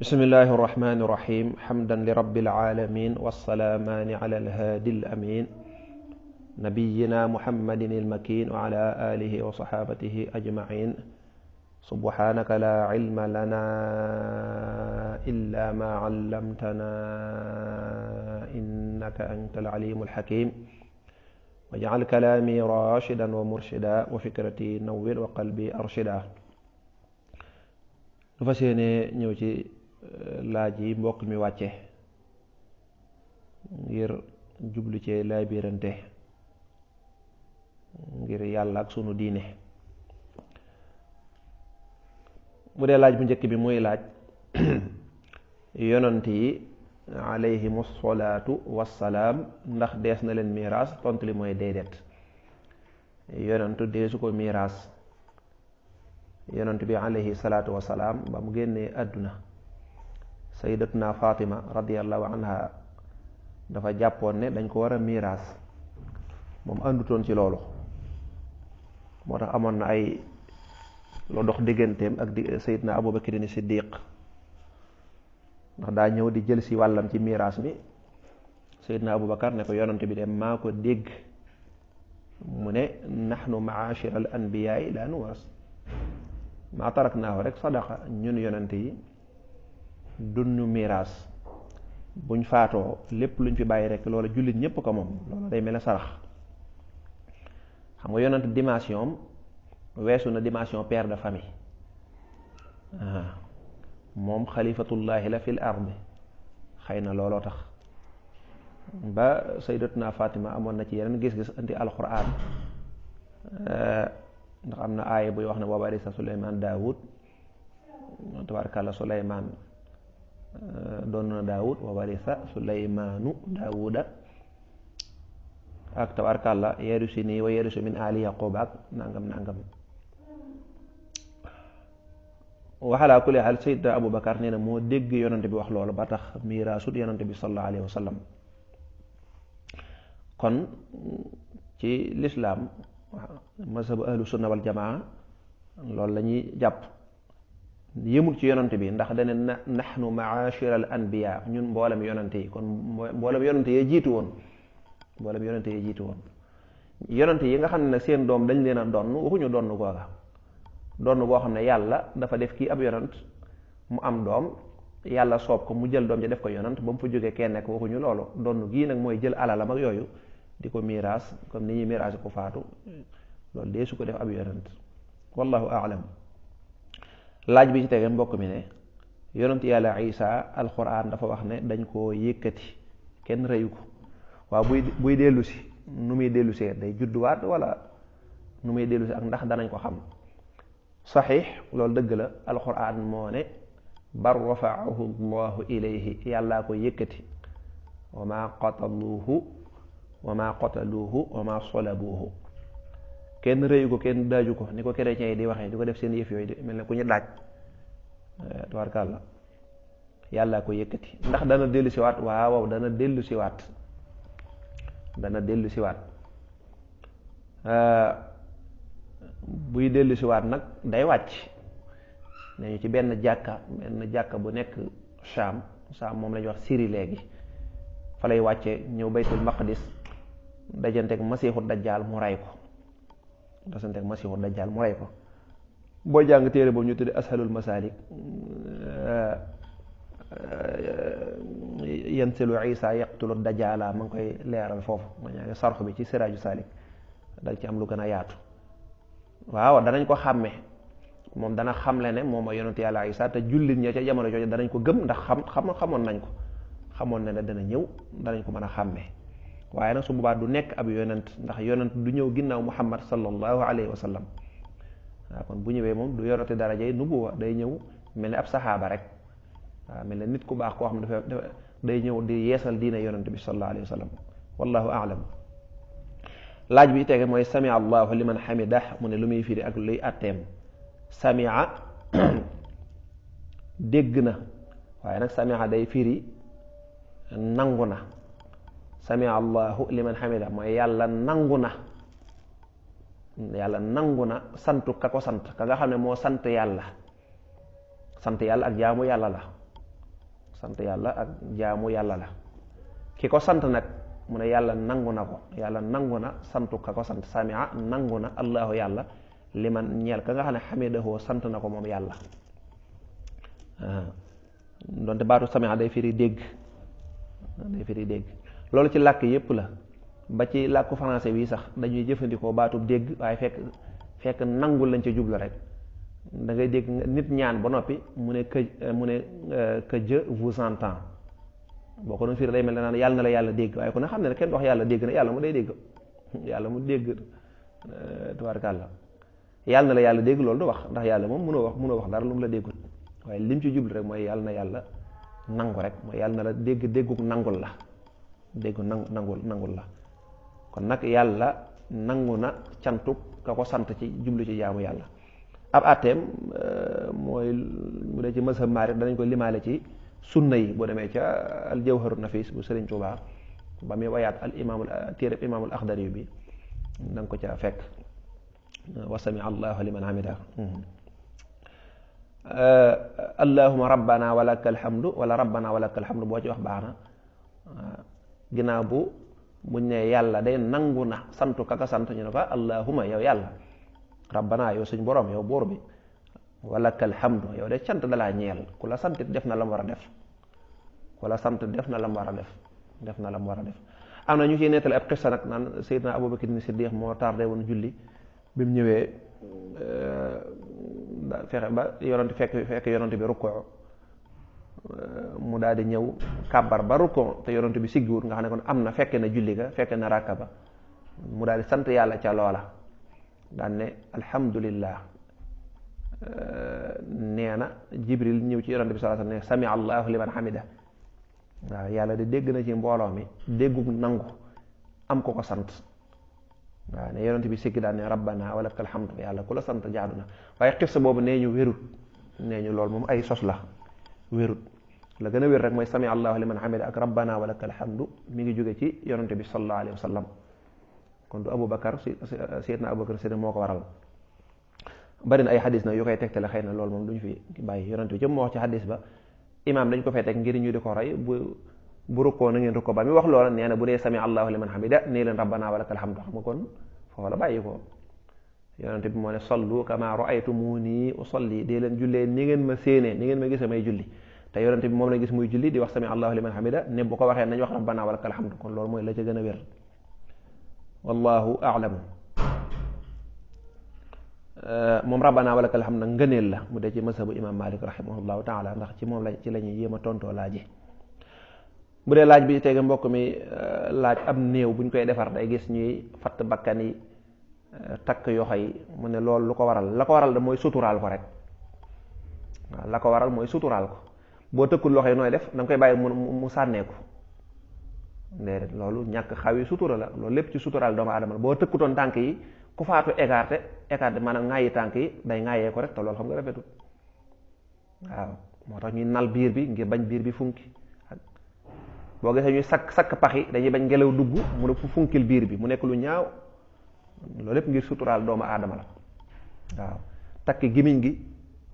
bismillahi irrahmani irrahim hamdan li rabbil alamin wassalaamaani ala alhaadi alamin nabiyina muhammadin ilmakin wa ala alihi wa sahabatihi ajmain subhanaka la ilma lana illa ma allamtana innaka anta alalimu alhakim waj'al kalami rashidan wa murshida wa fikrati nawwir wa qalbi arshida. du fas yéene ñëw ci laaj yi mbokk mi wàcce ngir jublu ci laabirante ngir yàlla ak sunu diine. bu dee laaj bu njëkk bi muy laaj yonent yi alayhimu salaatu wassalaam ndax dees na leen miiraas. tontu li mooy déedéet, yonentu deesu ko miiraas. yonent bi alayhi salaatu wassalaam ba mu génnee àdduna sayyidatuna Fatima radiyallahu anha dafa jàppoon ne dañ ko war a miiraas, moom àndutoon ci loolu. moo tax amoon na ay loo dox digganteem ak sayyidna Abu Bakr ni Siddiq, ndax daa ñëw di jël si wàllam ci miiraas mi. sayyidna Abu Bakar ne ko yonent bi dem maa ko dégg mu ne nahnu ma'ashira al anbiya'i la nuwaas maa taraknaahu rek sadaqa, ñun yonent yi dunnu miiraas. buñ faatoo lépp luñ fi bàyyi rek loola jullit ñépp ko moom, loola day mel ne sarax. xam nga yonent dimension weesu na dimension père de famille. moom xalifatullahi la fil ardi, xëy na looloo tax ba sayyidatuna Fatima amoon na ci yeneen gis-gis indi alquran. ndax am na aaya buy wax ne wa warisa Suleymaan Daawud, tabaarkalla Suleymaan doon na Daawud, wa warisa Suleymaanu Daawuda, ak tabaarkalla yarisu nii wa yarisu min aali Yaquub ak nangam. waxalaa kulli xaal Sayyidna Abu Bakar nee na moo dégg yonante bi wax loolu ba tax miiraasut yonante bi sallallahu alayhi wa sallam. kon ci lislaam mazhabu ahlu sunna wal jamaa loolu la ñuy jàpp, yëmul ci yonante bi, ndax dane nahnu ma'ashiral anbiya, ñun mboolem yonante yi. kon mboolem yonante yee jiitu woon, yonante yi nga xam ne nag seen doom dañ leen a donn, waxuñu donn googa, donn goo xam ne yàlla dafa def kii ab yonant mu am doom, yàlla soob ko mu jël doom ja def ko yonant ba mu fa jógee kenn nekk, waxuñu loolu. donn gii nag mooy jël alalam ak yooyu di ko miiraas comme ni ñuy miiraas ko faatu, loolu dee su ko def ab yonent. wallahu a'lam. laaj bi ci tege mbokk mi ne yonent yàlla Isa alquran dafa wax ne dañ koo yëkkati, kenn reyu ko. waaw buy dellu si nu muy dellu see, day judduwaat wala nu muy dellu si ak ndax danañ ko xam. saxiix, loolu dëgg la. alquran moo ne bal rafa'ahu llahu ilayhi, yàllaa ko yëkkati. wa ma qataluuhu wa ma salabuuhu, kenn rëyu ko, kenn daaju ko, ni ko chrétiens yi di waxee, di ko def seen yëf yooyu di mel ne ku ñu daaj. tabaarkalla, yàllaa ko yëkkati. ndax dana dellu siwaat? waaw, dana dellu siwaat. buy dellu siwaat nag day wàcc nañu ci benn jàkka bu nekk Sham moom la ñuy wax Syrie léegi. fa lay wàcce ñëw baytul maqdis, dajanteeg masiixu dajjaal mu rey ko. boo jàng téere boobu ñu tudde ashalul masalik, yansilu Isa yaqtulu dajjaala, ma ngi koy leeral foofu. ma ñaa ngi sarx bi ci siraaju salik dal ci am lu gën a yaatu. waaw, danañ ko xàmme, moom dana xamle ne moom a yonent yàlla Isa, te jullit ña ca jamono jooju danañ ko gëm, ndax xamoon nañ ko, xamoon ne dana ñëw, danañ ko mën a xàmme. waaye nag su boobaa du nekk ab yonent, ndax yonent du ñëw ginnaaw Muhammad sallallahu alayhi wa sallam. waaw, kon bu ñëwee moom du yorati darajay nubuwa, day ñëw mel ni ab saxaaba rek. waaw, mel ne nit ku baax koo xam ne dafa day ñëw di yeesal diina yonent bi sallallahu alayhi wa sallam. wallahu a'lam. laaj bi tege mooy samia allahu liman hamidah, mu ne lu muy firi ak luy atteem. samia dégg na, waaye nag samia day firi nangu na. samia allahu liman hamidah mooy yàlla nangu na santu ka ko sant, ka nga xam ne moo sant yàlla ak jaamu yàlla la. sant yàlla ak jaamu yàlla la. ki ko sant nag mu ne yàlla nangu na ko, yàlla nangu na santu ka ko sant. samia nangu na allahu yàlla liman ñeel ka nga xam ne xamidahu sant na ko moom yàlla. donte baatu samia day firi dégg, loolu ci làkk yépp la, ba ci làkku français wi sax dañuy jëfandikoo baatu dégg, waaye fekk nangul lañ ca jublu rek. da ngay dégg nit ñaan ba noppi mu ne que Dieu vous entend. boo ko doon firi day mel ne naan yàlla na la yàlla dégg, waaye ku ne xam ne kenn wax yàlla dégg na, yàlla mu day dégg, yàlla mu dégg tubaarkàlla. yàlla na la yàlla dégg loolu du wax, ndax yàlla moom mënoo wax dara lu mu la déggul, waaye lim ci jublu rek mooy yàlla na yàlla nangu rek, mooy yàlla na la dégguk nangul la, nangul la. kon nag yàlla nangu na cantuk ka ko sant ci jublu ci jaamu yàlla. ab àtteem mooy bu dee ci mazhab Maalik danañ ko limaale ci sunna yi. boo demee ca al jawharu nafis bu Sëriñ Tuubaa ba muy wayaat al imaamul téereb imaamul Axdari bi da nga ko ca fekk. wa sami allahu liman hamida. allahuma rabbana walaka alhamdu wala rabbana walaka alhamdu boo ci wax baax na. ginnaaw buñ ne yàlla day nangu na santu kaka sant ñu ne ko allahuma yow yàlla, rabbana yow suñ borom yow buur bi, walaka alhamdu yow de cant dalaa ñeel. ku la sant def na la mu war a def, ku la sant def na la mu war a def na la mu war a def. am na ñu ciy nettali ab xissa nag naan Seydina Abubakar ni Siddiq moo tardé woon julli bi mu ñëwee fexe ba yonent fekk yonent bi rukkoo mu daal di ñëw kàbbar ba rukkoo te yonent bi siggiwut, nga xam ne kon am na fekke na julli ga, fekke na ràkka ba, mu daal di sant yàlla ca loola daan ne alhamdulillah. nee na Jibril ñëw ci yonent bi sallallahu alayhi wasallam ne sami allahu liman hamida. waaw yàlla de dégg na ci mbooloo mi déggug nangu am ko sant. waaw ne yonent bi sikki daan ne rabbana walakal hamdu yàlla ku la sant jaadu na. waaye xissa boobu nee ñu wérut, nee ñu loolu moom ay sos la, wérut. la gën a wér rek mooy sami allahu liman hamida ak rabbana walakal hamdu mi ngi jóge ci yonent bi sallallahu alayhi wasallam. kon du Abubakar Seydina Abubakar Siddiq moo ko waral. bari na ay xadis nag yu koy tegtale, xëy na loolu moom duñu fi bàyyi. yonent bi jëm moo wax ci xadis ba imaam dañ ko fay teg ngir ñu di ko roy, bu rukkoo na ngeen rukkoo ba mi wax loola nee na bu dee sami allahu liman hamida nee leen rabbana walakal hamdu. xam nga kon foofu la bàyyi ko. yonent bi moo ne sallu kama ra'aytumuni usalli, dee leen jullee ni ngeen ma séenee, ni ngeen ma gisee may julli. te yonent bi moom la gis muy julli di wax sami allahu liman hamida, ne bu ko waxee nañ wax rabbana walakal hamdu. kon loolu mooy la ca gën a wér. wallahu a'lamu. moom rabbana walakal hamd nag ngëneel la mu dee ci mazhabu imam Malik rahimahullahu taala, ndax ci moom la ñuy yéem a tontoo laaji. bu dee laaj bi tege mbokk mi laaj am néew buñ koy defar day gis ñuy fatt bakkan yi, takk yoxo yi, mu ne loolu lu ko waral. la ko waral da mooy suturaal ko rek. waaw la ko waral mooy suturaal ko. boo tëkkul loxo yi nooy def da nga koy bàyyi mu sànneeku. déedéet loolu ñàkk xaw yi sutura la, loolu lépp ci suturaal doomu aadama la. boo tëkkutoon tànk yi ku faatu écarté maanaam ŋaayi tànk yi day ŋaayee ko rek, te loolu xam nga rafetul. waaw moo tax ñuy nal biir bi ngir bañ biir bi funki. boo gisee ñuy sakk pax yi dañuy bañ ngelaw dugg mu ne fu funkil biir bi mu nekk lu ñaaw. loolu lépp ngir suturaal doomu aadama la. waaw takk gimiñ gi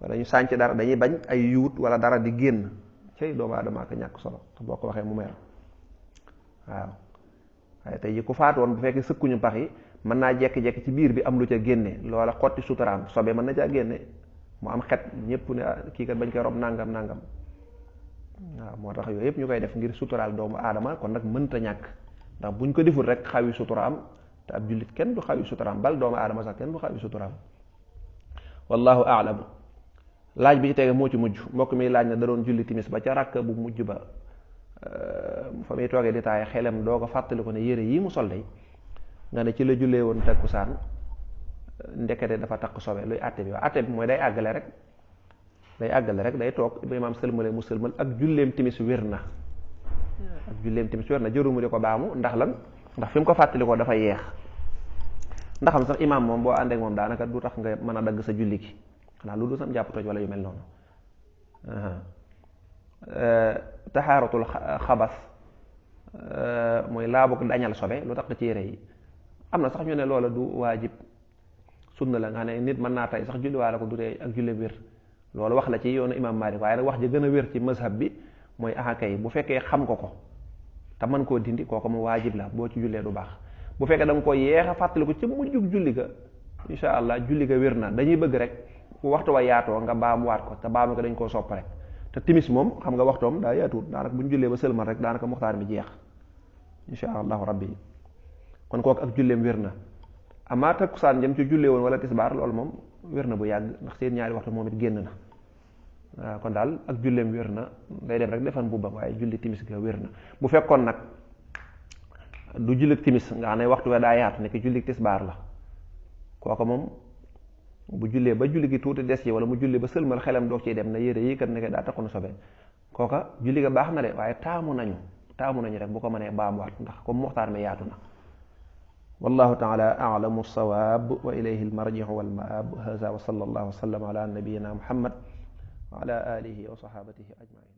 wala ñu sànc dara dañuy bañ ay yuut wala dara di génn. cey doomu aadama ak ñàkk solo boo ko waxee mu mer. waaw waaye tey ji ku faatu woon bu fekkee sëkkuñu pax yi mën naa jekki-jekki ci biir bi am lu ca génne, loola xotti suturaam, sobe mën na caa génne mu am xet, ñëpp ne kii kat bañ koy rob nangam. waaw moo tax yooyu yëpp ñu koy def ngir suturaal doomu aadama. kon nag mënta ñàkk, ndax buñ ko deful rek xawi suturaam, te ab jullit kenn du xawi suturaam, bal doomu aadama sax kenn du xawi suturaam. wallahu a'lam. laaj bi ci tege moo ci mujj. mbokk mi laaj na da doon julli timis ba ca rakk bu mujj ba fa muy toogee di taay xelam doo ko fàttali ko ne yére yii mu sol day nga ne ci la jullee woon takkusaan, ndekete dafa takk sobe. luy àtte bi? waaw àtte bi mooy day àggale rek day toog ba imaam sëlmale mu sëlmal ak julleem timis wér na. jëru mu di ko baamu. ndax lan? ndax fi mu ko fàttali ko dafa yeex. ndax am sax imaam moom boo àndeek moom daanaka du tax nga mën a dagg sa julli gi, xanaa lu du sam jàpp toj wala yu mel noonu. taxaaratul xabas mooy laabug dañal sobe lu tax ci yére yi. am na sax ñu ne loola du waajib, sunna la, nga xam ne nit mën naa tey sax julliwaale ko du tee ak julle wér. loolu wax la ci yoonu imam Malik, waaye nag wax ji gën a wér ci mazhab bi mooy axakay bu fekkee xam ko te mën koo dindi kooku mu waajib la boo ci jullee du baax. bu fekkee da nga ko yeex a fàttali ko ca mujjug julli ga insha allah julli ga wér na. dañuy bëgg rek ku waxtu wa yaatoo nga baamuwaat ko te baamu ko dañ koo sopp rek. te timis moom xam nga waxtoom daa yaatuwut daanaka bu ñu jullee ba sëlmal rek daanaka muxtaar mi jeex insha allahu rabbi kon kooku ak julleem wér na. amaa takkusaan jëm ci jullee woon wala tisbaar loolu moom wér na bu yàgg ndax seen ñaari waxtu moom it génn na. waaw kon daal ak julleem wér na day dem rek defan bubbam waaye julli timis ga wér na. bu fekkoon nag du julli timis nga xam ne waxtu we daa yaatu nekk julli tisbaar la kooku moom bu jullee ba julli gi tuuti des yi wala mu julli ba sëlmal xelam doog ciy dem na yére yi kat nekk daa taxoon sobe kooka julli ga baax na de waaye taamu nañu rek bu ko mënee baamuwaat ndax comme muxtaar mi yaatu na. wallahu taala a'lamu sawaab wa ilayhi almarji'u wal ma'aab haza wa sallallahu wa sallam ala nabiyyina muhammad wa ala alihi wa sahabatihi ajma'in.